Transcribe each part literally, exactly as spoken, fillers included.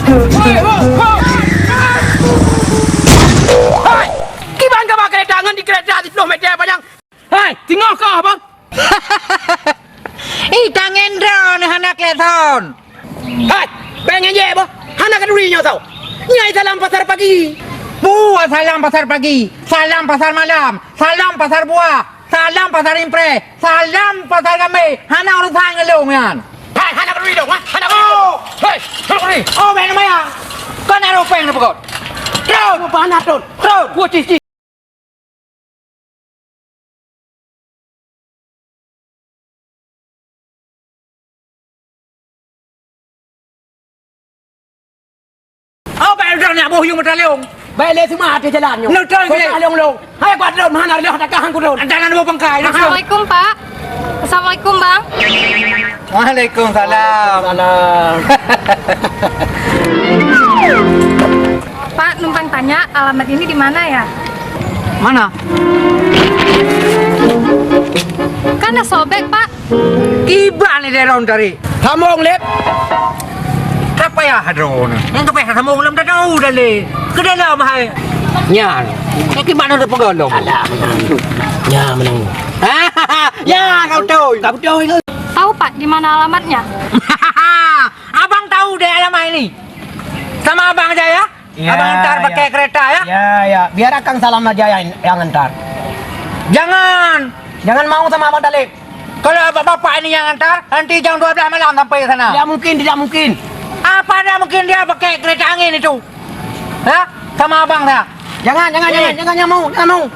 Hai! Kiban ka ba keureta ngon di keureta siplôh meter panyang. Hai, singoh kah, Bang? Ih, tangen droeneuh hana keuleson. Hai, péng nyang jép boh. Hana keuneuri nyoe soe. Nyan salam pasar pagi. Buah salam pasar pagi, salam pasar malam, salam pasar buah, salam pasar impre, salam pasar gambe. Hana urusan ngon lôn nyan. Hai, hana keuneuri dong, ha? Hana keuneuri. Oh! Hei, hana keuneuri. Oh, main maya. Kau nak rupeng ni pekot. Terus. Apa hana terus? Terus. Gua cis, cis. Oh, baik udah nak boh yung meutalong. Baik lé seuma até jalan nyoe. Neutrang lé. Kota long long. Hai kuat lom hana lé takah hang kudon. Jangan boh pangkai. Assalamualaikum, Pak. Assalamualaikum, Bang. Waalaikumsalam. Waalaikumsalam. Pak, numpang tanya, alamat ini di mana ya? Mana? Kan ada sobek, Pak. Kiban ni deron tadi. Sambung lep. Apa ya hadron? Yang tu payah sambung lem dah tahu dah le. Ke dalam hai. Nyan. Kaki mana dah pegang dong? Alah. Ya menang. Ya kau tahu. Kau tahu ke? Tahu, Pak, di mana alamatnya? Abang tahu deh alamat ini. Sama abang aja ya. Ya, abang antar ya. Pakai kereta ya. Ya, ya. Biar akang salam aja yang, yang antar. Jangan. Jangan mau sama abang Talib. Kalau bapak ini yang antar, nanti jam dua belas malam sampai ke sana. Tidak mungkin, tidak mungkin. Apa tidak mungkin dia pakai kereta angin itu? Ha? Sama abang saya. Jangan, jangan, eh. Jangan, jangan mau, jangan mau.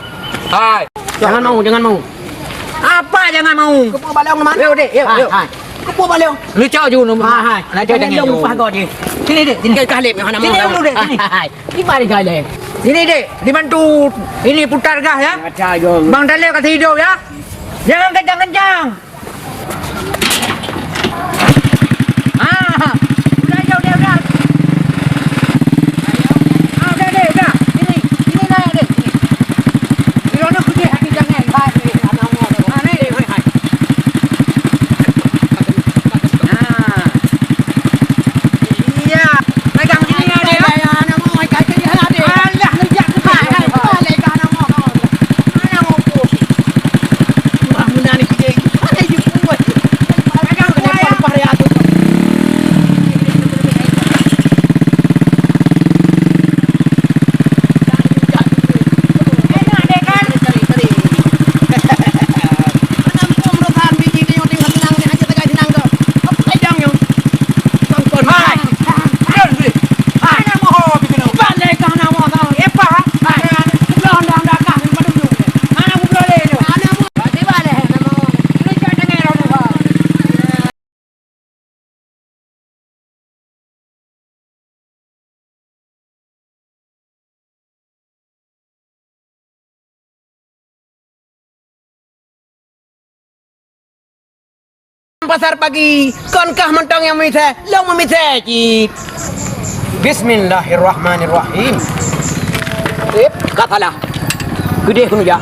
Hai. Jangan mau, jangan mau. Apa jangan mau? Kepala balong mana? Yuk, dek, yuk, hai, yuk. Hai. Kepala balong. Lu cak ju nombor. Hai, hai. Nak cak jangan jangan lu. Lupa kau je. Sini, dek, sini. Kau kalib yang mana mau. Sini dulu, dek, sini. Hai, hai. Di mana kau, dek? Sini, dek. Dibantu. Ini putar gas ya. Ada je. Bang Talib kasih hidup ya. Jangan kencang-kencang. Ah, udah, udah, udah, udah. Ah, udah deh, udah. Sini, sini naik deh, sini. Di sana putih hati jangan, hai, hai, hai. Ah, naik deh, hai, hai. Nah. Iya, pegang sini ya, deh, ya. Alah, ngejak tu. Hai, hai, balik ke anak mau. Anak mau. Wah, meunan ni kideng. Ada je buat. Ada kena buat apa ya tu? Enak deh kan? Kali, kali. Mana muka merotan biji tengok-tengok senang ni aja tegai senang tu. Apa kacang nyo? Tongkon. Hai. Hai. Mana mau biji tu? Balik ke anak mau. Eh, Pak. Hai. Belum dah dah kah. Mana mau? Berarti balik nama. Ini cak dengar orang. Pasar pagi, kon kah mantong nyang meumisée, lôn meumisée cit. Bismillahirrahmanirrahim. Eh, ka salah. Keudeh keuneuk jak.